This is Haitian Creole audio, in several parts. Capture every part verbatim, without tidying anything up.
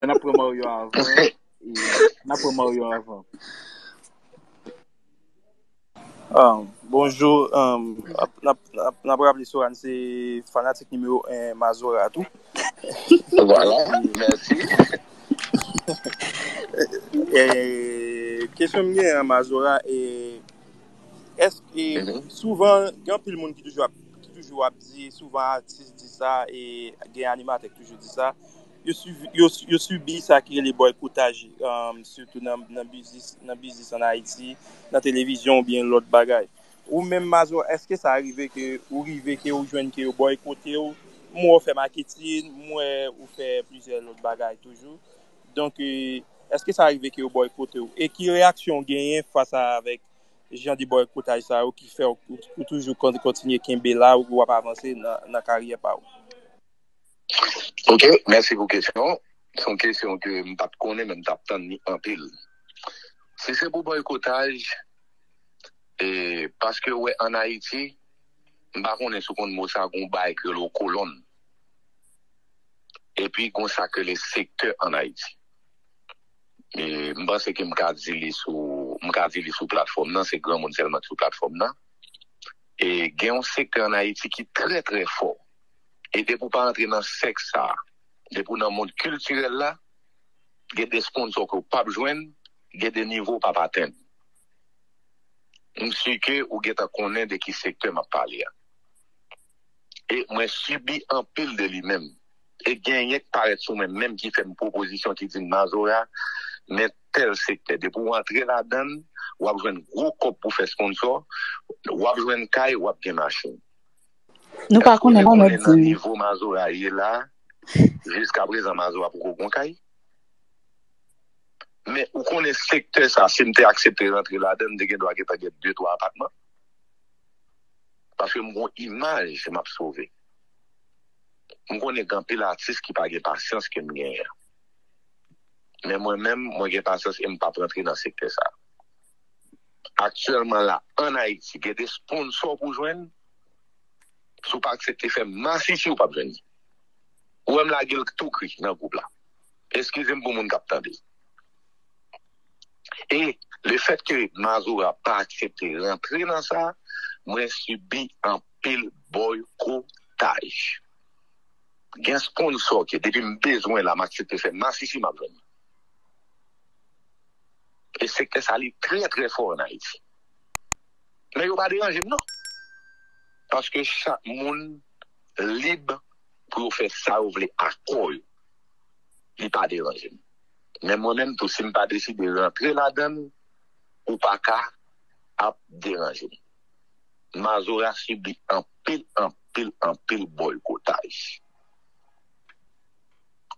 N ap pran Mario avan. E, n ap pran Mario avan. Ah, bonjou. Um, n ap, n ap, n ap, n ap raple Soran se fanatik nimewo en Mazora tou. Vwala, mèsi. E, kesyon m gen an Mazora, e, èske souvan gen anpil moun ki toujou ap, ki toujou ap di, souvan atis di sa, e gen animatè ki toujou di sa, yo, sibi, yo, yo sibi sa ki rele bòykotaj, um, sitou nan, nan biznis, nan biznis an Ayiti, nan televizyon oubyen lòt bagay. Ou menm Mazora, èske sa rive ke ou rive ke ou jwenn ke yo bòykote w? M wè w fè maketin, m wè ou fè plizyè lòt bagay toujou. Donk, e, èske sa rive ke yo bòykote w? E ki reyaksyon w genyen fas avèk jan de bòykotaj sa yo ki fè w, ou, ou toujou kon- kontinye kenbe la, ou w ap avanse nan, nan karyè pa w? Ok, mèsi pou kesyon. Se yon kesyon ke m pa t konnen, men m t ap tann li anpil. Si se pou bòykotaj, e, paske w wè an Ayiti, m pa konnen si w konn mo sa, gon bagay k rele kolòn. Epi gon sa k rele sektè an Ayiti. E, m panse ke m ka di li sou, m ka di li sou platfòm nan, se granmoun sèlman ki sou platfòm nan. E gen yon sektè an Ayiti ki trè, trè fò. E depi w pa rantre nan sèk sa a, depi w nan mond kiltirèl la, gen de sponsò ke w p ap jwenn, gen de nivo w p ap atenn. M si ke ou gentan konnen de ki sektè m ap pale a. E mwen sibi anpil de li menm. E genyen k parèt sou mwen menm ki fè m pwopozisyon ki di m Mazora, men tèl sektè. Depi w antre ladan l, w ap jwenn gwo kòb pou fè sponsò, w ap jwenn kay, w ap gen machin. Nou pa konnen non, Nan Nordine. Nivo Mazora ye la, jiska prezan Mazora poko gon kay. Men ou konnen sektè sa, si m te aksepte rantre ladan l, m te gen dwa gentan gen de twa apatman. Paske m gon imaj m ap sove. M konnen gen anpil atis ki pa gen pasyans ke m genyen. Men mwen menm, mwen gen pasyans e m p ap rantre nan sektè sa. Aktyèlman la, an Ayiti, gen de sponsò pou jwenn. Si w pa aksepte fè masisi, ou p ap jwenn li. Ou wè m lage l tou kri nan gwoup la. Eskize m pou moun k ap tande. E lefèt ke Mazora pa aksepte rantre nan sa, mwen sibi anpil bòykotaj. Gen sponsò ke depi m bezwen la, m aksepte fè masisi, m ap jwenn li. E sektè sa li trè, trè fò an Ayiti. Men yo pa deranje m non. Paske chak moun lib pou yo fè sa yo vle ak kò yo. Li pa deranje m. Men mwen menm tou, si m pa deside rantre ladan l, ou pa ka ap deranje m. Mazora sibi anpil, anpil, anpil bòykotaj.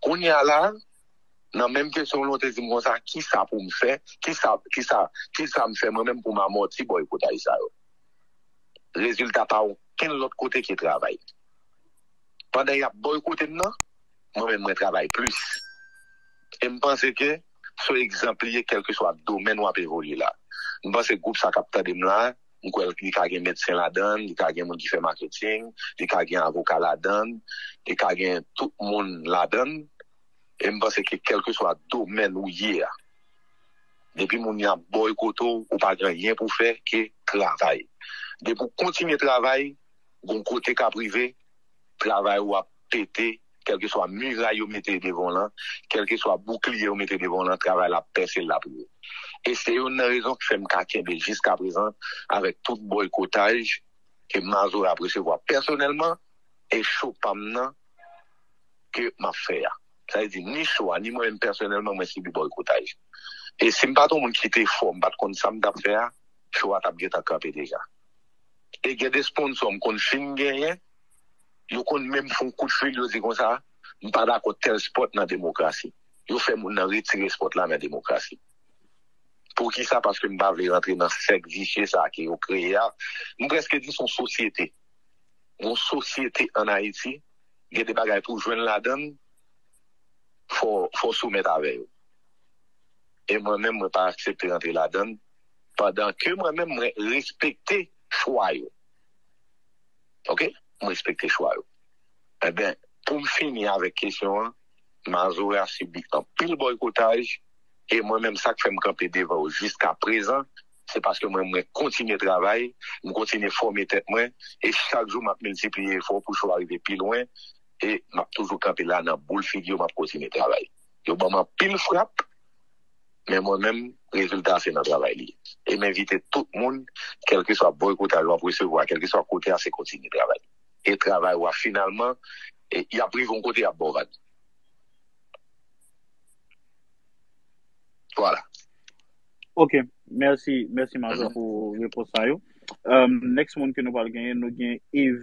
Kounye a la, nan menm kesyon w te di m konsa, kisa pou m fè, kisa, kisa, kisa m fè mwen menm pou m amòti bòykotaj sa yo. Rezilta pa okenn lòt kote ke travay. Pandan y ap bòykote m nan, mwen menm mwen travay plis. E m panse ke se yon egzanp li ye kèlkeswa domèn w ap evolye la. M panse gwoup sa k ap tande m la, m kwè li ka gen medsen ladan l, li ka gen moun ki fè maketing, li ka gen avoka ladan l, li ka gen tout moun ladan l. E m panse ke kèlkeswa domèn ou ye a, depi moun yo ap bòykote w, ou pa gen anyen pou fè ke travay. Depi w kontinye travay, gon kote k ap rive, travay ou ap pete, kèlkeswa miray yo mete devan w lan, kèlkeswa boukliye yo mete devan w lan, travay la ap pèse, l ap rive. E se youn nan rezon ki fè m ka kenbe jiskaprezan avèk tout bòykotaj ke Mazora ap resevwa pèsonèlman, e cho pa m nan ke m ap fè a. Sa vle di, ni cho a, ni mwen menm pèsonèlman, mwen sibi bòykotaj. E si m pa t yon moun ki te fò, m pa t konn sa m t ap fè a, cho a t ap gentan kanpe deja. E gen de sponsò m konn fin genyen, yo konn menm fè yon kout fil, yo di konsa, m pa dakò tèl spòt nan demokrasi. Yo fè moun nan retire spòt la nan demokrasi. Poukisa? Paske m pa vle rantre nan sèk visye sa ke yo kreye a. M prèske di se yon sosyete. Yon sosyete an Ayiti, gen de bagay pou w jwenn ladan l, fò, fò w soumèt avè yo. E mwen menm, mwen pa aksepte rantre ladan l, pandan ke mwen menm, mwen respekte chwa yo. Ok? Mwen respekte chwa yo. Ebyen, pou m fini avèk kesyon an, Mazora sibi anpil bòykotaj, e mwen menm, sa k fè m kanpe devan yo jiska prezan, se paske mwen, mwen kontinye travay, m kontinye fòme tèt mwen, e chak jou m ap miltipliye efò pou cho a rive pi lwen, e m ap toujou kanpe la nan boul figi yo, m ap kontinye travay. Yo ban m anpil frap, men mwen menm, rezilta se nan travay li ye. E m envite tout moun, kèlkeswa bòykotaj w ap resevwa, kèlkeswa kote a, se kontinye travay. E travay w a finalman, e, y ap rive yon kote, y ap ba w vag. Vwala. Ok, mèsi, mèsi Mazo pou repons sa yo. Um, next moun ke nou pral genyen, nou gen Eve.